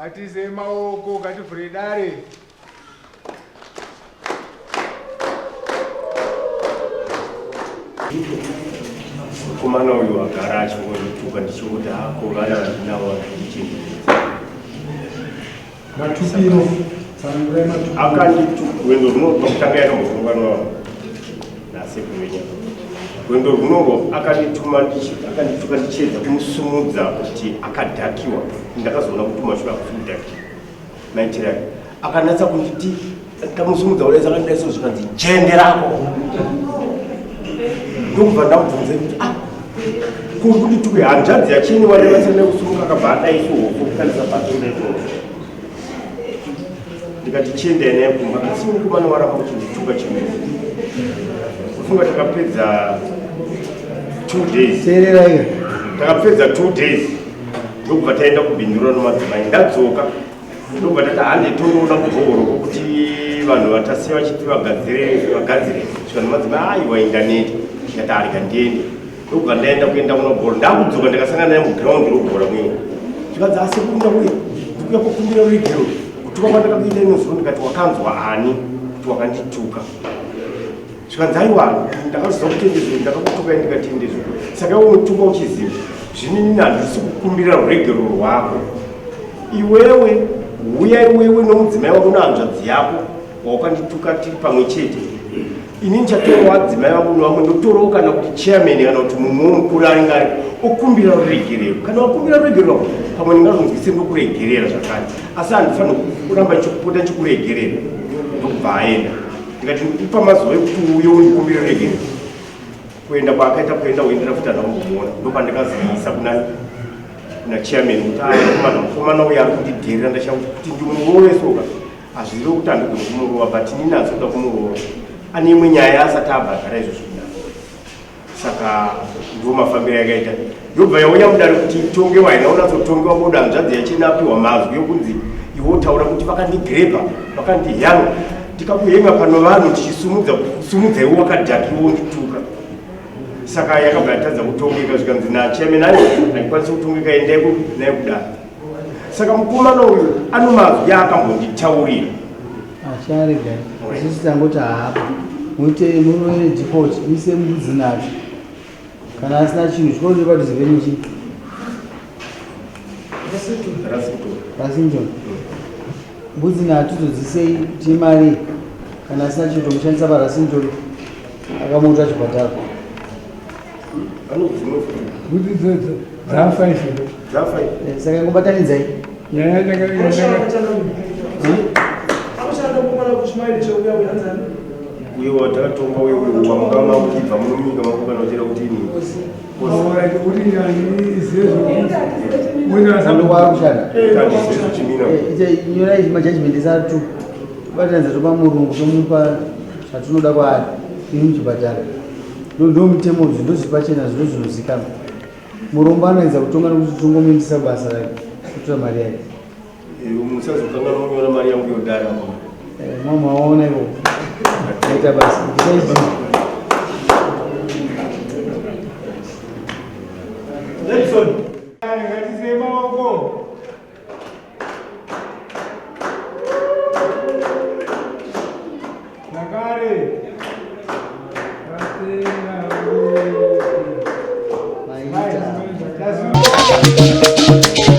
Ngatiise maoko, ngativhure dare. Mukomana uyu agara achingondituka ndichingoti hako vana vandinavo vandichengetedza. Matukiro, tsanangurai matukiro. Akandituka rwendo runo pakutanga yakambofunganwa nasekuru venyama. Rwendo runorwo akandituma akandituka ndichiedza kumusumudza kuti akadhakiwa. Ndakazoona kuti mashure akusi kudhakiwa. Maitiro ake akanatsa kunditi ndamusumudza kudai saka ndidai so zvikanzi jende rako. Ndokubva ndamubvunza kuti ah kuri kundituke hanzvadzi yacheni wandaivatsirina kusumuka akabva adai so hoko kukanisa pasi kudai so. Ndikati chiendai naye kumba asi mukomana waramba uchindituka chimwe. Kufunga takapedza 2 days. Teererai. Takapedza 2 days ndokubva taenda kubindura nomadzimai ndadzoka ndokubva tati hande tonoona kubhohoroko kuti vanhu vatasiya vachiti vagadzire vagadzire svika nomadzimai aiwa inda neti ndikati arega ndiende ndokubva ndaenda kuenda kuna bhora ndakudzoka ndakasangana naye muground robhora muye zvikanzi asi kunda uye ndikuya kukumbira ruregero kutuka kwandakakuita ino zuva ndikati wakanzwa ani kuti wakandituka zvikanzi aiwa ndakaziva kutendezvo ndakakutukai ndikatendezvo saka iwe unotuka uchiziva zvino inini handisi kukumbira ruregero rwako iwewe huya iwewe nomudzimai wako nohanzvadzi yako waukandituka tiri pamwe chete ini ndichatorawo adzimai vangu nevamwe ndotorawo kana kuti chairman kana kuti mumwe womukuru anenge ari okumbira ruregerero kana wakumbira ruregerero pamwe ndingazonzwise ndokuregerera zvakare asi handifanira kuramba chikupota chikuregerera ndokubva aenda ndikati ndikupa mazuva ekuti uuye undikumbire ruregerero kuenda kwaakaita kuenda uendera futi handina kumbomuona ndopandakaziisa kuna kuna chairman kuti akomana mukomana uyo ari kundidherera ndashaa kuti ndimurove soka hazvirevi kuti handigoni kumurova but inini handisi kuda kumurova ane imwe nyaya asati abhadhara izvozvo kudaro saka ndo mafambiro yakaita yobva yauya mudare kuti itongewa haina kunatsotongewa bodo hanzvadzi yachena apiwa mazwi yokunzi iwe taura kuti vakandigrebha vakandihanga ndikakuhenga pano vanhu ndichisumudza kusumudza iwe wakadhaki iwe undituka saka yakabva yatadza kutongeka zvikanzi nachairman ayo haikwanisi kutongeka endai naye kudare saka mukomana uyu ano mazwi aakambonditaurira acharega isusu tangoti haapo muite muroere default muise mbudzi nacho kana asina chinhu chikoro chiri padhuze penyu chii Rasington mbudzi nhatu dzodzisei timari kana asina chinhu tomushandisa paRasington akamuta chibhadharo Mbudzi idzodzo dzafa izvo. Dzafa. Eh, saka ingobatanidzai. Nyaya yandaka Uye watakatonga uye uye wamukama uchibva muno munyika mako kana uchida kuti ini. Nyorai majudgment esatu batanidza topa murungu tomupa zvatinoda kwaari iri muchipatara ndo mutemo uyu ndozviri pachena zvino zvinozikanwa murombo anoedza kutonga nekuti tongomuendesa basa rake kutora mari yake Musazokanganwa kunyora mari yangu yodara. Mama waona ivo aita basa Nelson. Ngatisei maoko. Zvakare. Maita. Thank you.